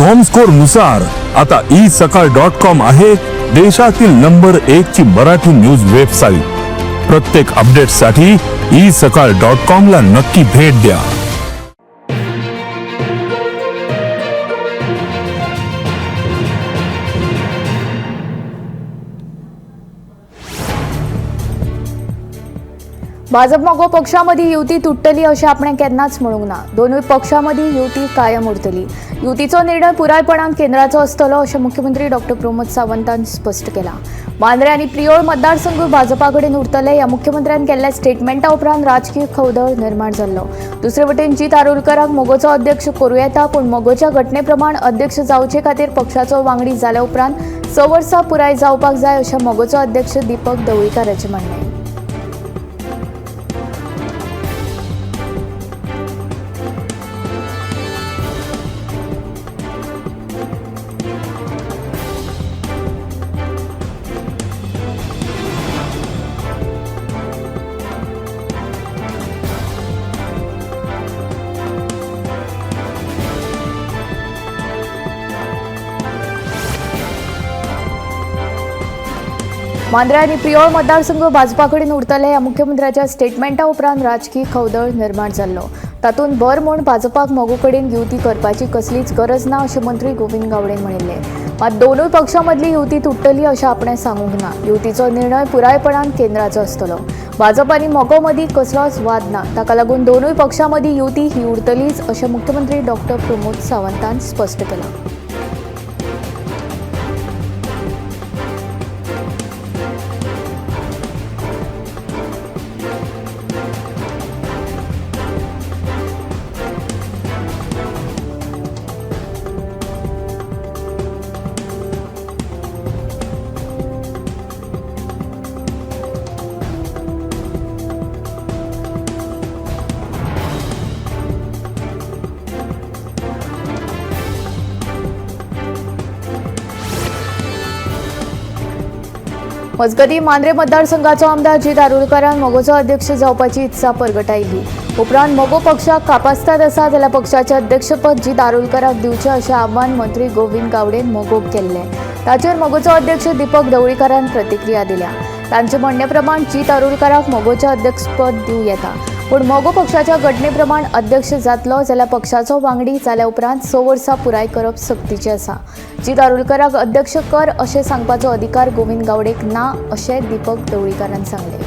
Comscore नुसार आता E सकाळ डॉट कॉम आहे देशातील नंबर 1 ची मराठी न्यूज वेबसाईट. प्रत्येक अपडेटसाठी ई सकाळ डॉट कॉम ला नक्की भेट द्या. भाजप मगो पक्षामदीं युती तुट्टली अशें आपणें केन्नाच म्हणूंक ना. दोनूय पक्षामदीं युती कायम उरतली. युतीचो निर्णय पुरायपणान केंद्राचो आसतलो अशें मुख्यमंत्री डॉक्टर प्रमोद सावंतान स्पश्ट केलां. मांद्रें आनी प्रियोळ मतदारसंघ भाजपा कडेन उरतले ह्या मुख्यमंत्र्यान केल्ल्या स्टेटमेंटा उपरांत राजकीय खवदळ निर्माण जाल्लो. दुसरे वटेन जीत आरोलकराक मगोचो अध्यक्ष करूं येता, पूण मगोच्या घटने प्रमाण अध्यक्ष जावचे खातीर पक्षाचो वांगडी जाल्या उपरांत 6 वर्सां पुराय जावपाक जाय अशें मगोचो अध्यक्ष दीपक ढवळीकाराचें म्हणणें. मांद्रें आनी प्रियोळ मतदारसंघ भाजपा कडेन उरतले ह्या मुख्यमंत्र्याच्या स्टेटमेंटा उपरांत राजकीय खवदळ निर्माण जाल्लो. तातूंत भर म्हूण भाजपाक मगो कडेन युती करपाची कसलीच गरज ना अशें मंत्री गोविंद गावडेन म्हणिल्लें. मात दोनूय पक्षां मदली युती तुट्टली अशें आपणें सांगूंक ना. युतीचो निर्णय पुरायपणान केंद्राचो आसतलो. भाजप आनी मगो मदीं कसलोच वाद ना, ताका लागून दोनूय पक्षां मदीं युती ही उरतलीच अशें मुख्यमंत्री डॉक्टर प्रमोद सावंतान स्पश्ट केलां. मजगतीं मांद्रें मतदारसंघाचो आमदार जीत आरोलकारान मगोचो अध्यक्ष जावपाची इत्सा परगटायली. उपरांत मगो पक्षाक कापास्ताद आसा जाल्यार पक्षाचें अध्यक्षपद जीत आरोलकाराक दिवचें अशें आव्हान मंत्री गोविंद गावडेन मगोक केल्लें. ताचेर मगोचो अध्यक्ष दीपक ढवळीकारान प्रतिक्रिया दिल्या. तांचे म्हणणे प्रमाण जीत आरोलकाराक मगोचें अध्यक्षपद दिवं येता, पूण मगो पक्षाच्या घटने प्रमाण अध्यक्ष जातलो जाल्यार पक्षाचो वांगडी जाल्या उपरांत 6 वर्सां पुराय करप सक्तीचें आसा. जीत आरोलकाराक अध्यक्ष कर अशें सांगपाचो अधिकार गोविंद गावडेक ना अशें दीपक ढवळीकारान सांगलें.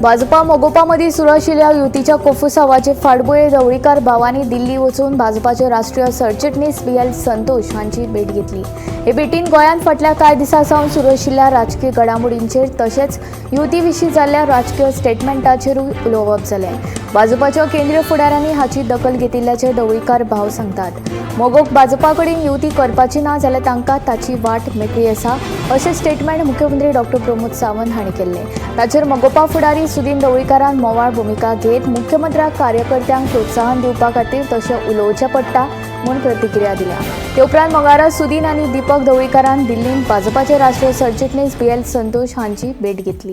भाजपा मगोपा मदीं सुरू आशिल्ल्या युतीच्या कोफुसावाचे फाटभुंयेर ढवळीकार भावांनी दिल्ली वचून भाजपाचे राष्ट्रीय सरचिटणीस बी एल संतोष हांची भेट घेतली. हे भेटीन गोंयांत फाटल्या कांय दिसां सावन सुरू आशिल्ल्या राजकीय घडामोडींचेर तशेंच युती विशीं जाल्ल्या राजकीय स्टेटमेंटाचेरूय उलोवप जालें. भाजपाच्या केंद्रीय फुडाऱ्यांनी हाची दखल घेतिल्ल्याचें ढवळीकार भाव सांगतात. मगोक भाजपा कडेन युती करपाची ना जाल्यार तांकां ताची वाट मेकळी आसा अशें स्टेटमेंट मुख्यमंत्री डॉक्टर प्रमोद सावंत हांणी केल्लें. ताचेर मगोपा फुडारी सुदीन ढवळीकारान मोवाळ भुमिका घेत मुख्यमंत्र्याक कार्यकर्त्यांक प्रोत्साहन दिवपा खातीर तशें उलोवचें पडटा म्हूण प्रतिक्रिया दिल्या. ते उपरांत मंगळारा सुदीन आनी दीपक ढवळीकारान दिल्लींत भाजपाचे राष्ट्रीय सरचिटणीस बी एल संतोष हांची भेट घेतली.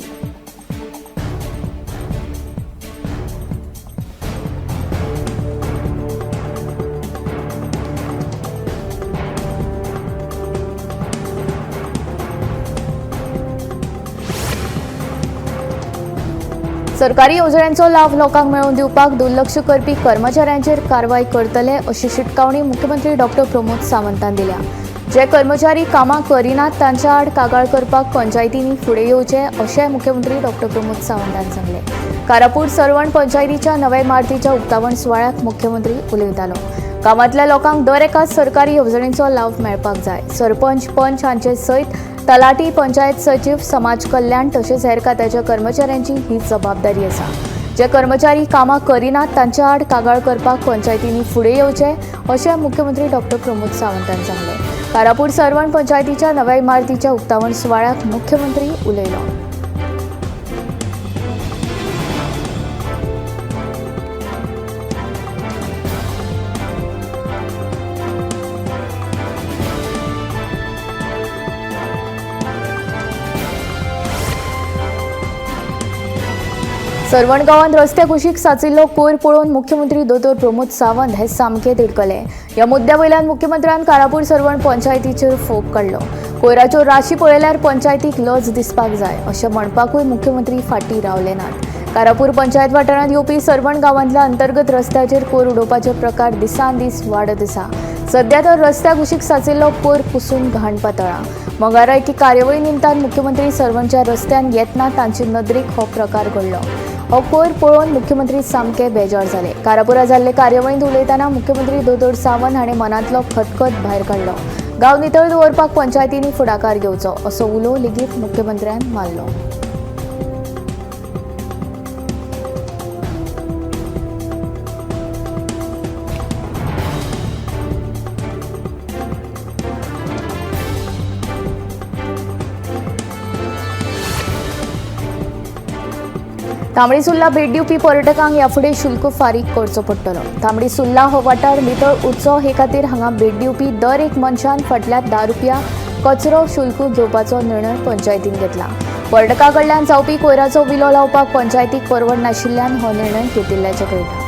सरकारी येवजण्यांचो लाव लोकांक मेळोवन दिवपाक दुर्लक्ष करपी कर्मचाऱ्यांचेर कारवाय करतले अशी शिटकावणी मुख्यमंत्री डॉक्टर प्रमोद सावंतान दिल्या. जे कर्मचारी कामां करिनात तांच्या आड कागाळ करपाक पंचायतींनी फुडें येवचें अशें मुख्यमंत्री डॉक्टर प्रमोद सावंतान सांगलें. कारापूर सर्वण पंचायतीच्या नव्या इमारतीच्या उक्तावण सुवाळ्याक मुख्यमंत्री उलयतालो. गांवांतल्या लोकांक दर एका सरकारी येवजणेचो लाव मेळपाक जाय. सरपंच, पंच हांचे सयत तलाठी, पंचायत सचीव, समाज कल्याण तशेंच हेर खात्याच्या कर्मचाऱ्यांची ही जबाबदारी आसा. जे कर्मचारी कामां करिनात तांच्या आड कागाळ करपाक पंचायतींनी फुडें येवचें अशें मुख्यमंत्री डॉक्टर प्रमोद सावंतान सांगलें. कारापूर सर्वण पंचायतीच्या नव्या इमारतीच्या उक्तावण सुवाळ्याक मुख्यमंत्री उलयलो. सर्वण गांवांत रस्त्या कुशीक साचिल्लो कोयर पळोवन मुख्यमंत्री दोतोर प्रमोद सावंत हे सामके तिडकले. ह्या मुद्द्या वयल्यान मुख्यमंत्र्यान कारापूर सर्वण पंचायतीचेर फोग काडलो. कोयराच्यो राशी पळयल्यार पंचायतीक लज दिसपाक जाय अशें म्हणपाकूय मुख्यमंत्री फाटीं रावले नात. कारापूर पंचायत वाठारांत येवपी सर्वण गांवांतल्या अंतर्गत रस्त्याचेर कोयर उडोवपाचे प्रकार दिसान दीस वाडत आसा. सध्या तर रस्त्या कुशीक साचिल्लो कोयर पुसून घाण पातळा. मंगळारा एके कार्यावळी निमतान मुख्यमंत्री सर्वणच्या रस्त्यान येतना तांचे नदरेक हो प्रकार घडलो. हो कोयर पळोवन मुख्यमंत्री सामके बेजार जाले. कारापुरा जाल्ले कार्यावळींत उलयतना मुख्यमंत्री दोतोर सावंत हाणें मनांतलो खतखत भायर काडलो. गांव नितळ दवरपाक पंचायतींनी फुडाकार घेवचो असो उलो लेगीत मुख्यमंत्र्यान मारलो. तांबडी सुर्ला भेट दिवपी पर्यटकांक ह्या फुडें शुल्क फारीक करचो पडटलो. तांबडी सुर्ला हो वाठार नितळ उरचो हे खातीर हांगा भेट दिवपी दर एक मनशान फाटल्या 10 रुपया कचरो शुल्क घेवपाचो निर्णय पंचायतीन घेतला. पर्यटकां कडल्यान जावपी कोयराचो विलो लावपाक पंचायतीक परवडनाशिल्ल्यान हो निर्णय घेतिल्ल्याचें कळटा.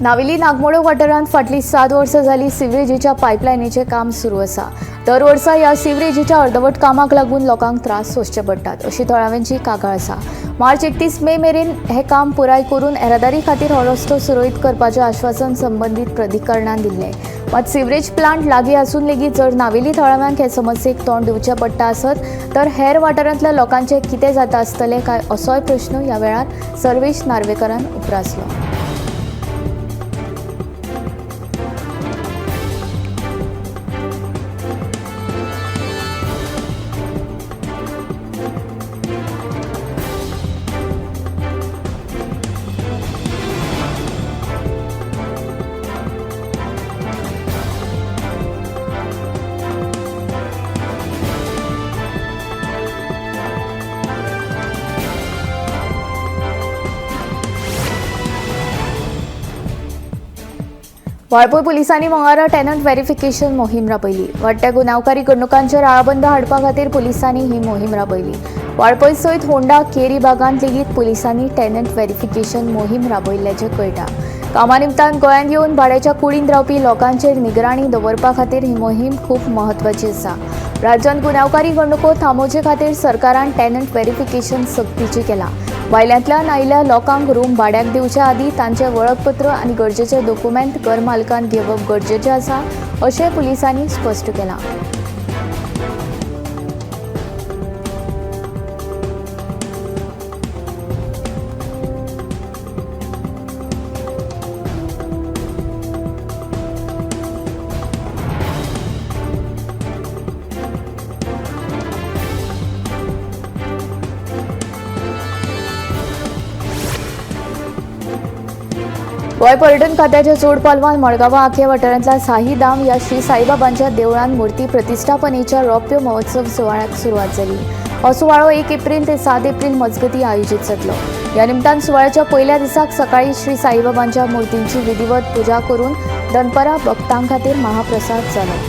नावेली नागमोडो वाठारांत फाटलीं 7 वर्सां जालीं सिवरेजीच्या पायपलायनीचें काम सुरू आसा. दर वर्सा ह्या सिवरेजीच्या अर्दवट कामाक लागून लोकांक त्रास सोंसचे पडटात अशी थळाव्यांची कागाळ आसा. मार्च 31 मे मेरेन हें काम पुराय करून येरादारी खातीर हो रस्तो सुरळीत करपाचें आश्वासन संबंदीत प्राधिकरणान दिल्लें. मात सिवरेज प्लांट लागीं आसून लेगीत जर नावेली थळाव्यांक हे समस्येक तोंड दिवचें पडटा आसत तर हेर वाठारांतल्या लोकांचें कितें जाता आसतलें काय असोय प्रश्न ह्या वेळार सर्वेश नार्वेकरान उप्रासलो. वाळपय पोलिसांनी मंगळारा टेनंट व्हेरिफिकेशन मोहीम राबयली. वाडट्या गुन्यांवकारी घडणुकांचेर आळाबंद हाडपा खातीर पोलिसांनी ही मोहीम राबयली. वाळपय सयत होंडा केरी भागांत लेगीत पोलिसांनी टेनंट व्हेरिफिकेशन मोहीम राबयिल्ल्याचें कळटा. कामा निमतान गोंयांत येवन भाड्याच्या कुडींत रावपी लोकांचेर निगराणी दवरपा खातीर ही मोहीम खूब म्हत्वाची आसा. राज्यांत गुन्यांवकारी घडणुको थांबोवचे खातीर सरकारान टेनंट व्हेरिफिकेशन सक्तीचें केलां. भायल्यांतल्यान आयिल्ल्या लोकांक रूम भाड्याक दिवचे आदीं तांचें वळखपत्र आनी गरजेचे दोकुमेंत घर मालकान घेवप गरजेचें आसा अशें पुलिसांनी स्पश्ट केलां. गोंय पर्यटन खात्याच्या जोड पालवान मडगांवां आखे वाठारांतल्या साईधाम ह्या श्री साईबाबांच्या देवळांत मूर्ती प्रतिश्ठापनेच्या रौप्य महोत्सव सुवाळ्याक सुरवात जाली. हो सुवाळो 1 एप्रिल ते 7 एप्रिल मजगतीं आयोजीत जातलो. ह्या निमतान सुवाळ्याच्या पयल्या दिसाक सकाळीं श्री साईबाबांच्या मूर्तींची विधिवत पुजा करून दनपरां भक्तां खातीर महाप्रसाद जालो.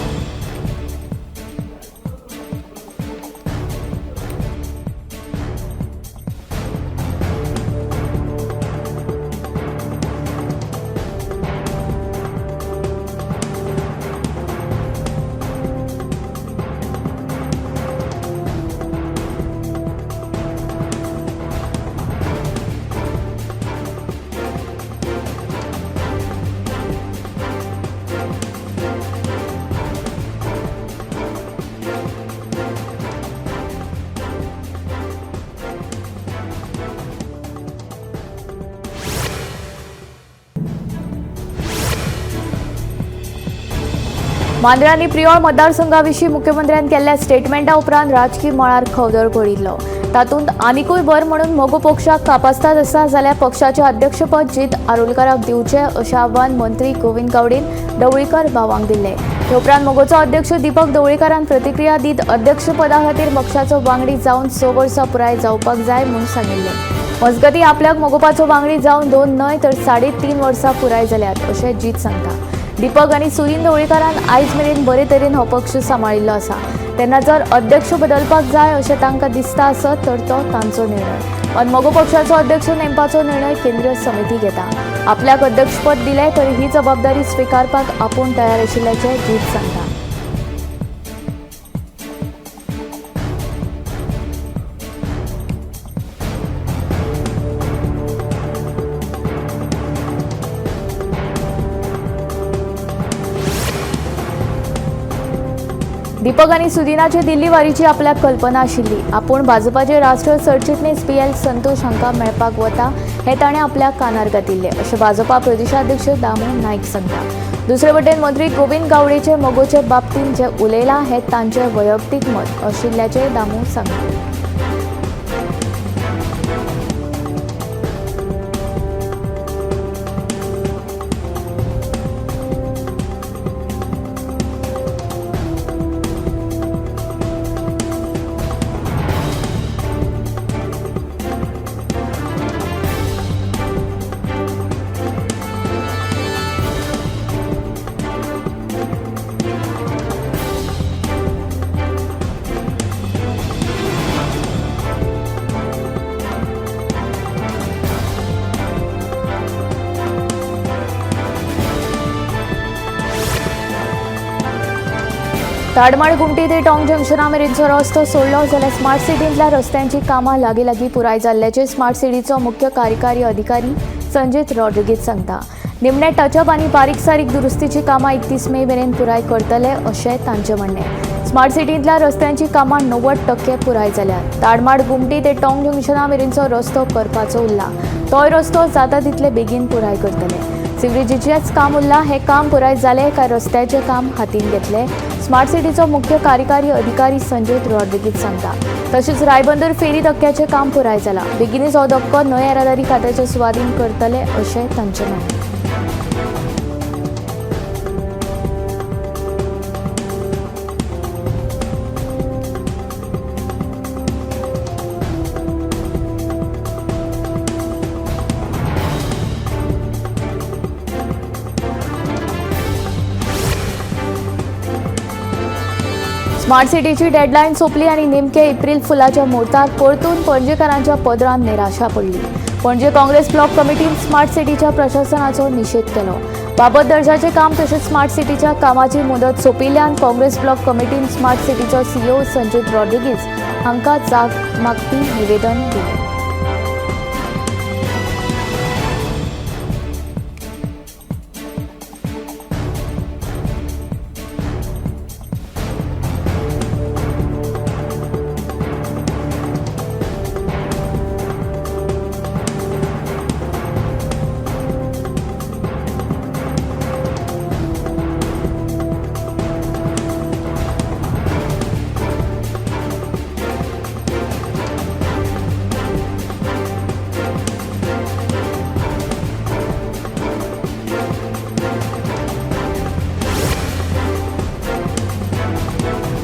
मांद्रे आनी प्रियोळ मतदारसंघा विशीं मुख्यमंत्र्यान केल्ल्या स्टेटमेंटा उपरांत राजकी मळार खवदळ पडिल्लो। तातूंत आनिकूय भर म्हणून मगो पक्षाक कापास्ताद आसा जाल्यार पक्षाचे अध्यक्षपद जीत आरोलकाराक दिवचें अशें आव्हान मंत्री गोविंद गावडेन ढवळीकर भावांक दिल्लें। ते उपरांत मगोचो अध्यक्ष दीपक ढवळीकारान प्रतिक्रिया दीत अध्यक्षपदा खातीर पक्षाचो वांगडी जावन 6 वर्सां पुराय जावपाक जाय म्हूण सांगिल्लें। मजगतीं आपल्याक मगोपाचो वांगडी जावन 2 न्हय तर 3.5 वर्सां पुराय जाल्यात अशें जीत सांगता। दीपक आनी सुदीन ढवळीकारान आयज मेरेन बरे तरेन हो पक्ष सांबाळिल्लो आसा। तेन्ना जर अध्यक्ष बदलपाक जाय अशें तांकां दिसता आसत तर तो तांचो निर्णय। पण मगो पक्षाचो अध्यक्ष नेमपाचो निर्णय केंद्रीय समिती घेता। आपल्याक अध्यक्षपद दिलें तर ही जबाबदारी स्विकारपाक आपूण तयार आशिल्ल्याचें जीत सांगता। दीपक आनी सुदिनाचे दिल्ली वारीची आपल्याक कल्पना आशिल्ली। आपूण भाजपाचे राष्ट्रीय सरचिटणीस बी एल संतोष हांकां मेळपाक वता हें ताणें आपल्या कानार घातिल्लें अशें भाजपा प्रदेशाध्यक्ष दामू नायक सांगता। दुसरे वटेन मंत्री गोविंद गावडेचे मगोचे बाबतींत जें उलयलां हें तांचें वैयक्तीक मत आशिल्ल्याचें दामू सांगता। ताडमाड गुमटी ते टोंग जंक्शना मेरेनचो रस्तो सोडलो जाल्यार स्मार्ट सिटींतल्या रस्त्यांची कामां लागीं लागीं पुराय जाल्ल्याचें स्मार्ट सिटीचो मुख्य कार्यकारी अधिकारी संजीत रॉड्रिगीज सांगता। निमणे टचअप आनी बारीक सारीक दुरुस्तीची कामां 31 मे मेरेन पुराय करतले अशें तांचें म्हणणें। स्मार्ट सिटींतल्या रस्त्यांची कामां 90% पुराय जाल्यात। ताडमाड गुमटी ते टोंग जंक्शना मेरेनचो रस्तो करपाचो उरला, तोय रस्तो जाता तितले बेगीन पुराय करतले। सिवरेजीचेंच काम उरलां, हें काम पुराय जालें काय रस्त्याचें काम हातीन घेतलें स्मार्ट सिटीचो मुख्य कार्यकारी अधिकारी संजीत रॉड्रिगीज सांगता। तशेंच रायबंदर फेरी धक्क्याचें काम पुराय जालां, बेगीनच हो धक्को न्हंय येरादारी खात्याचे सुवादीन करतले अशें तांचें म्हणणें। स्मार्ट सिटीची डेडलायन सोंपली आनी नेमके एप्रिल फुलाच्या मुहूर्तार परतून पणजेकारांच्या पदरान निराशा पडली। पणजे काँग्रेस ब्लॉक कमिटीन स्मार्ट सिटीच्या प्रशासनाचो निशेध केलो। बाबत दर्जाचें काम तशेंच स्मार्ट सिटीच्या कामाची मुदत सोंपिल्ल्यान काँग्रेस ब्लॉक कमिटीन स्मार्ट सिटीचो सीईओ संजीत रॉड्रिगीज हांकां जाग मागपी निवेदन दिलें।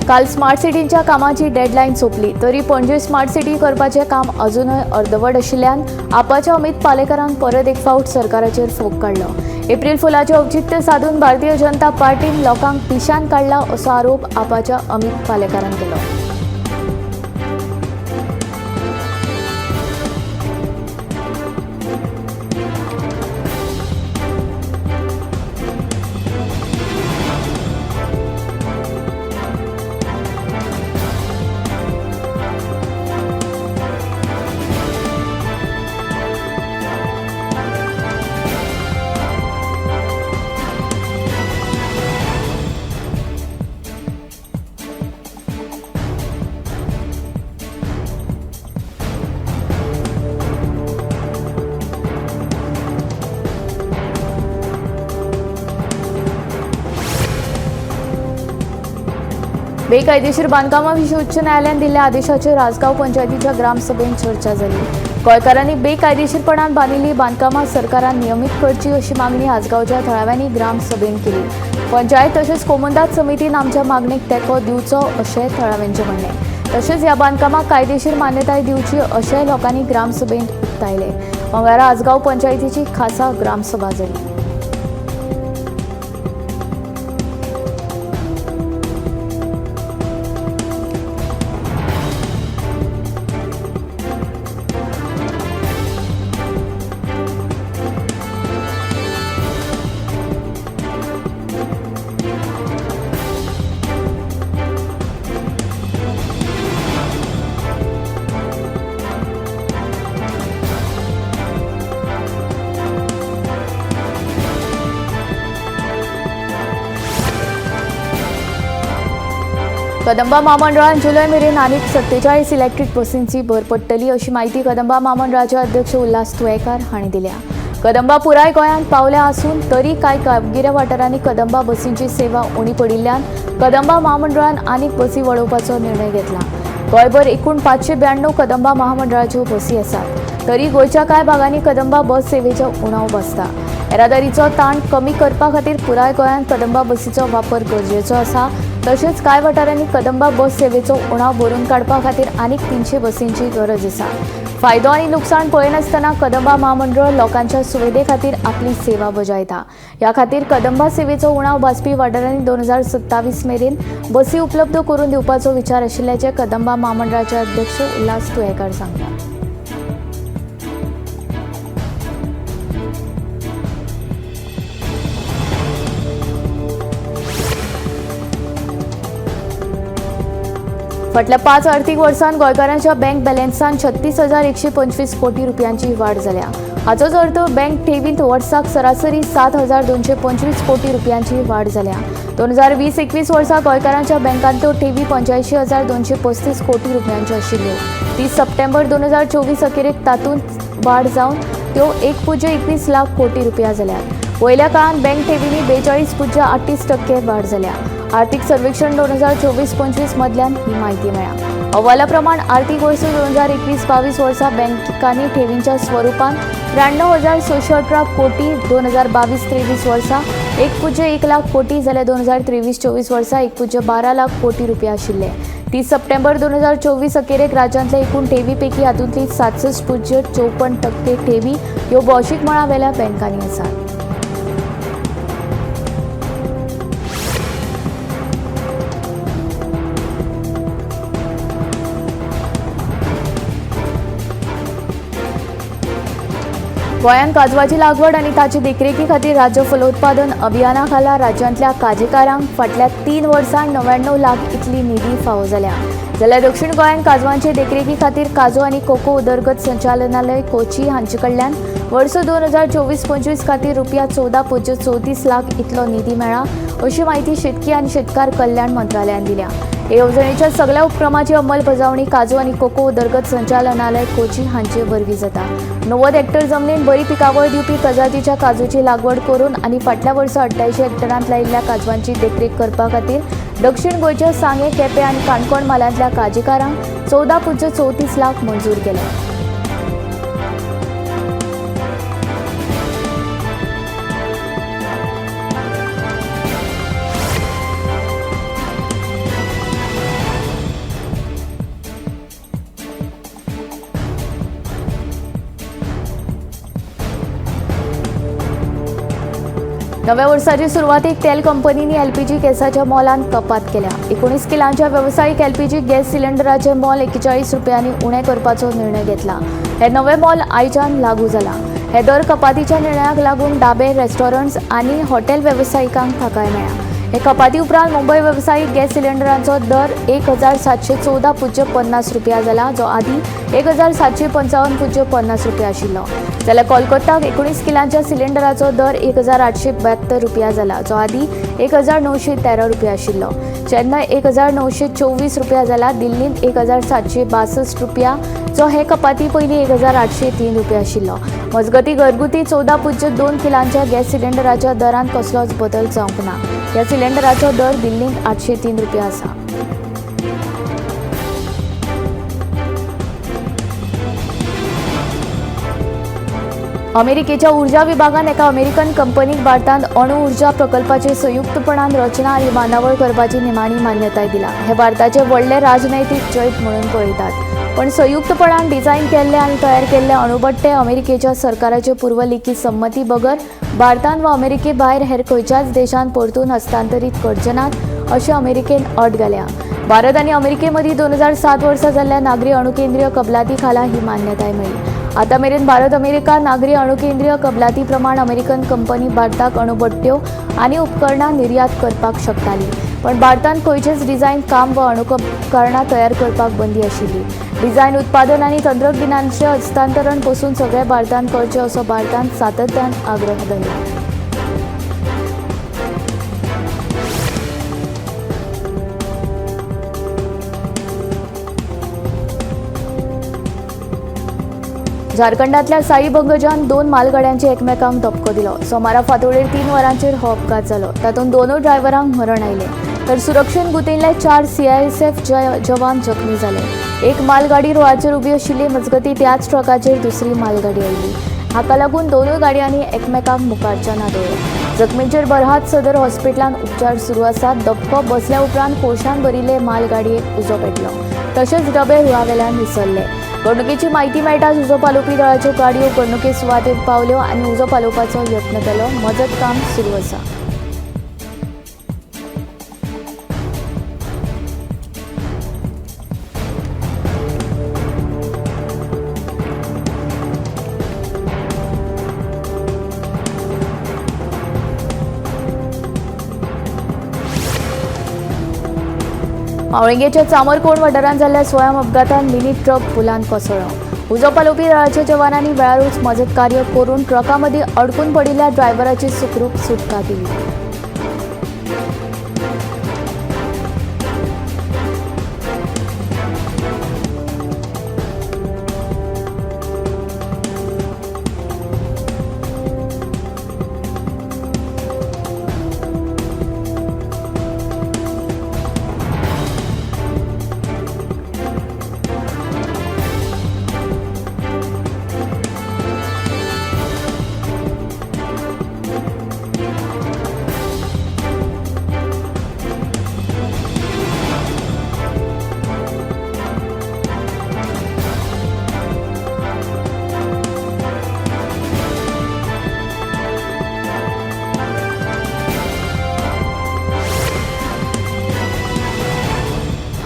काल स्मार्ट सिटींच्या कामाची डेडलायन सोंपली तरी पणजे स्मार्ट सिटी करपाचें काम अजूनय अर्दवट आशिल्ल्यान आपाच्या अमित पालेकारान परत एक फावट सरकाराचेर फोग काडलो। एप्रिल फुलाचें औचित्य साधून भारतीय जनता पार्टीन लोकांक पिशान काडला असो आरोप आपाच्या अमित पालेकारान केलो। बेकायदेशीर बांदकामा विशीं उच्च न्यायालयान दिल्ल्या आदेशाचेर आसगांव पंचायतीच्या ग्रामसभेत चर्चा जाली। गोंयकारांनी बेकायदेशीरपणान बांदिल्ली बांदकामां सरकारान नियमीत करची अशी मागणी आसगांवच्या थळाव्यांनी ग्रामसभेत केली। पंचायत तशेंच कोमुनिदाद समितीन आमच्या मागणेक तेंको दिवचो अशें थळाव्यांचें म्हणणें। तशेंच ह्या बांदकामाक कायदेशीर मान्यताय दिवची अशेंय लोकांनी ग्रामसभेत उक्तायलें। मंगळारा आसगांव पंचायतीची खासा ग्रामसभा जाली। कदंबा महामंडळान जुलय मेरेन आनीक 47 इलेक्ट्रीक बसींची भर पडटली अशी माहिती कदंबा महामंडळाचे अध्यक्ष उल्हास तुयेंकार हांणी दिल्या। कदंबा पुराय गोंयांत पावल्या आसून तरी कांय गांवगिऱ्या वाठारांनी कदंबा बसींची सेवा उणी पडिल्ल्यान कदंबा महामंडळान आनीक बसी वळोवपाचो निर्णय घेतला। गोंयभर एकूण 592 कदंबा महामंडळाच्यो बसी आसात, तरी गोंयच्या कांय भागांनी कदंबा बस सेवेचो उणाव बसता। येरादारीचो ताण कमी करपा खातीर पुराय गोंयांत कदंबा बसीचो वापर गरजेचो आसा। तशेंच कांय वाठारांनी कदंबा बस सेवेचो उणाव भरून काडपा खातीर आनीक 300 बसींची गरज आसा। फायदो आनी लुकसाण पळयनासतना कदंबा महामंडळ लोकांच्या सुविधे खातीर आपली सेवा बजायता। ह्या खातीर कदंबा सेवेचो उणाव भासपी वाठारांनी 2027 मेरेन बसी उपलब्ध करून दिवपाचो विचार आशिल्ल्याचें कदंबा महामंडळाचे अध्यक्ष उल्हास तुयेंकार सांगतात। फाटल्या 5 आर्थिक वर्सांत गोंयकारांच्या बँक बॅलन्सांत 36,125 कोटी रुपयांची वाड जाल्या। हाचोच अर्थ बँक ठेवींत वर्साक सरासरी 7,225 कोटी रुपयांची वाड जाल्या। 2020-21 वर्सा गोंयकारांच्या बँकांतल्यो ठेवी 85,235 कोटी रुपयांच्यो आशिल्ल्यो। 30 सप्टेंबर 2024 अखेरेक तातूंत वाड जावन त्यो 1.21 लाख कोटी रुपया जाल्यात। वयल्या काळांत बँक ठेवींनी 42.38% वाड जाल्या। आर्थिक सर्वेक्षण 2024-25 मदल्यान ही माहिती मेळ्ळ्या। अहवाला प्रमाण आर्थिक वर्स 2021-22 वर्सा बँकांनी ठेवींच्या स्वरूपान 93,618 कोटी, 2022-23 वर्सा 1.1 लाख कोटी जाल्यार 2023-24 वर्सा 1.12 लाख कोटी रुपया आशिल्ले। 30 सप्टेंबर 2024 अखेरेक राज्यांतल्या एकूण ठेवी पैकी हातूंतली 67.54% ठेवी ह्यो भौशीक मळा वेल्या बँकांनी आसात। गोंयांत काजवाची लागवड आनी ताची देखरेखी खातीर राज्य फलोत्पादन अभियाना खाला राज्यांतल्या काजेकारांक फाटल्या 3 वर्सांत 99 लाख इतली निधी फावो जाल्या। जाल्यार दक्षिण गोंयांत काजवांचे देखरेखी खातीर काजू आनी कोको उदरगत संचालनालय कोची हांचे कडल्यान वर्स 2024-25 खातीर रुपया 14.34 लाख इतलो निधी मेळ्ळा अशी माहिती शेतकी आनी शेतकार कल्याण मंत्रालयान दिल्या। हे येवजणेच्या सगळ्या उपक्रमाची अंमलबजावणी काजू आनी कोको उदरगत संचालनालय कोची हांचे वरवीं जाता। 90 हेक्टर जमनीन बरी पिकावळ दिवपी प्रजातीच्या काजूची लागवड करून आनी फाटल्या वर्सा 88 हेक्टरांत लायिल्ल्या काजवांची देखरेख करपा खातीर दक्षिण गोंयच्या सांगें, केपें आनी काणकोण म्हालांतल्या काजीकारांक 14.34 लाख मंजूर केले। नव्या वर्साचे सुरवातीक तेल कंपनींनी एलपीजी गॅसाच्या मोलांत कपात केल्या। 19 किलांच्या वेवसायीक एलपीजी गॅस सिलिंडराचे मोल 41 रुपयांनी उणें करपाचो निर्णय घेतला। हे नवे मोल आयच्यान लागू जाला। हे दर कपातीच्या निर्णयाक लागून डाबे, रेस्टॉरंट्स आनी हॉटेल वेवसायिकांक थाकाय मेळ्ळा। हे कपाती उपरांत मुंबय वेवसायीक गॅस सिलिंडरांचो दर 1714.50 रुपया जाला, जो आदी 1755.50 रुपया आशिल्लो। जाल्यार कोलकाताक 19 किलांच्या सिलिंडराचो दर 1872 रुपया जाला, जो आदी 1913 रुपया आशिल्लो। चेन्नय 1924 रुपया जाला, दिल्लींत 1762 रुपया, जो हे कपाती पयलीं 1803 रुपया आशिल्लो। मजगती घरगुती 14.2 किलांच्या गॅस सिलिंडराच्या दरांत कसलोच बदल जावंक ना। ह्या सिलिंडराचो दर दिल्लींत 803 रुपया आसा। अमेरिकेच्या ऊर्जा विभागान एका अमेरिकन कंपनीक भारतांत अणु ऊर्जा प्रकल्पाची संयुक्तपणान रचना आनी बांदावळ करपाची निमाणी मान्यताय दिला. हे भारताचे व्हडले राजनैतिक जैत म्हणून पळयतात, पण संयुक्तपणान डिझायन केल्ले आनी तयार केल्ले अणुबट्टे अमेरिकेच्या सरकाराचे पूर्वलिखित संमती बगर भारतान वा अमेरिके भायर हेर खंयच्याच देशान परतून हस्तांतरीत करचे नात अशें अमेरिकेन अट घाल्या. भारत आनी अमेरिके मदीं 2007 वर्सा जाल्ल्या नागरी अणुकेंद्रीय कबलाती खाला ही मान्यताय मेळ्ळी. आतां मेरेन भारत अमेरिका नागरी अणुकेंद्रीय कबलाती प्रमाण अमेरिकन कंपनी भारताक अणुबट्ट्यो आनी उपकरणां निर्यात करपाक शकताली, पण भारतान खंयचेच डिझायन काम वा अणुपकरणां तयार करपाक बंदी आशिल्ली. डिझायन उत्पादन आनी तंत्रगिन्यानाचें हस्तांतरण पसून सगळें भारतान करचें असो भारतान सातत्यान आग्रह धरला. झारखंडातल्या साईबंगजान 2 मालगाड्यांचे एकमेकांक धपको दिलो. सोमारा फांतोडेर 3 वरांचेर हो अपघात जालो. तातूंत दोनूय ड्रायव्हरांक मरण आयलें, तर सुरक्षेन गुंतिल्ले 4 CISF जवान जखमी जाले. एक मालगाडी रुळाचेर उबी आशिल्ली, मजगतीं त्याच ट्रकाचेर दुसरी मालगाडी आयली. हाका लागून दोनूय गाडयांनी एकमेकांक मुखारच्यान आदळ्ळे. जखमींचेर बरहात सदर हॉस्पिटलांत उपचार सुरू आसात. धपको बसल्या उपरांत कोळशान भरिल्ले मालगाडयेक उजो पेटलो, तशेंच डबे रुळावेल्यान विसरले. घडणुकेची माहिती मेळटाच उजो पालोवपी दळाच्यो गाडयो घडणुके सुवातेर पावल्यो आनी उजो पालोवपाचो यत्न केलो. मजत काम सुरू आसा. मावळंगेच्या चामरकोण वाठारांत जाल्ल्या स्वयं अपघातान मिनी ट्रक पुलान कोसळ्ळो. उजो पालोवपी दळाच्या जवानांनी वेळारूच मजत कार्य करून ट्रकामदीं अडकून पडिल्ल्या ड्रायव्हराची सुखरूप सुटका केली.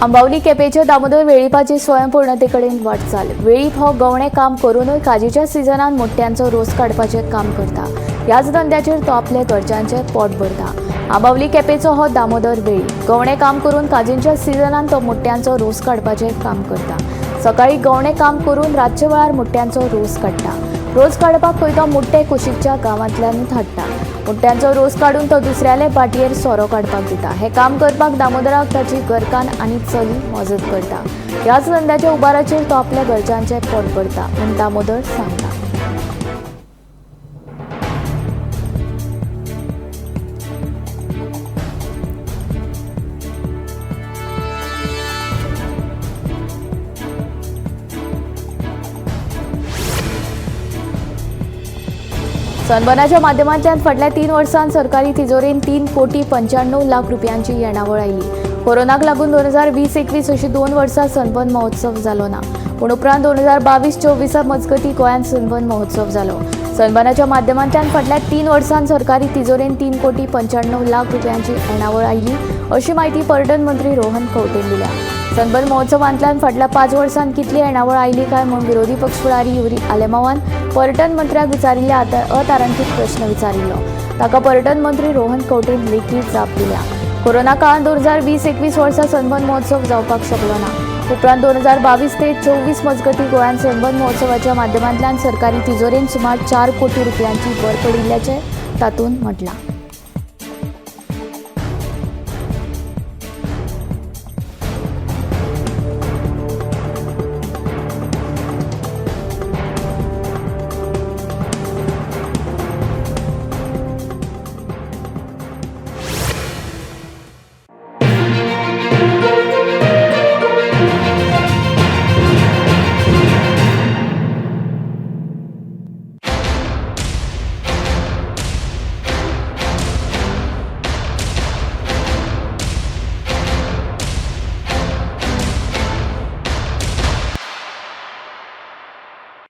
आंबावली केपेच्या दामोदर वेळीपाची स्वयंपूर्णतेकडेन वाटचाल. वेळीप हो गवणे काम करूनय काजीच्या सिजनान मोठ्यांचो रोस काडपाचें काम करता. ह्याच धंद्याचेर तो आपल्या घरच्यांचें पोट भरता. आंबावली केपेचो हो दामोदर वेळीप गवणे काम करून काजींच्या सिजनान तो मोठ्यांचो रोस काडपाचें काम करता. सकाळी गवणे काम करून रातच्या वेळार मोठ्यांचो रोस काडटा. रोस काडपाक खंय तो मोठे कुशीकच्या गांवांतल्यानूच हाडटा. मोठ्यांचो रोस काडून तो दुसऱ्याले पाटयेर सोरो काडपाक दिता. हें काम करपाक दामोदराक ताची घरकान्न आनी चली मजत करता. ह्याच धंद्याच्या उबाराचेर तो आपल्या घरच्यांचें पोट भरता म्हूण दामोदर सांगता. सनबर्नाच्या माध्यमांतल्यान फाटल्या 3 वर्सांत सरकारी तिजोरेन 3,95,00,000 रुपयांची येणावळ आयली. कोरोनाक लागून 2020-21 अशी 2 वर्सां सनबर्न महोत्सव जालो ना, पूण उपरांत 2022-24 मजगतीं गोंयांत सनबर्न महोत्सव जालो. सनबर्नाच्या माध्यमांतल्यान फाटल्या 3 वर्सांत सरकारी तिजोरेन 3,95,00,000 रुपयांची येणावळ आयली अशी म्हायती पर्यटन मंत्री रोहन खंवटेन दिल्या. सनबर्न महोत्सवांतल्यान फाटल्या 5 वर्सांत कितली येणावळ आयली काय म्हूण विरोधी पक्ष फुडारी युरी आलेमावान पर्यटन मंत्र्याक विचारिल्ल्या अतारांकीत प्रश्न विचारिल्लो. ताका पर्यटन मंत्री रोहन खंवटेन लेखी जाप दिल्या. कोरोना काळांत 2020-21 वर्सा सनबर्न महोत्सव जावपाक शकलो ना. उपरांत 2022-24 मजगतीं गोंयांत सनबर्न महोत्सवाच्या माध्यमांतल्यान सरकारी तिजोरेन सुमार 4 कोटी रुपयांची भर पडिल्ल्याचें तातूंत म्हटलां.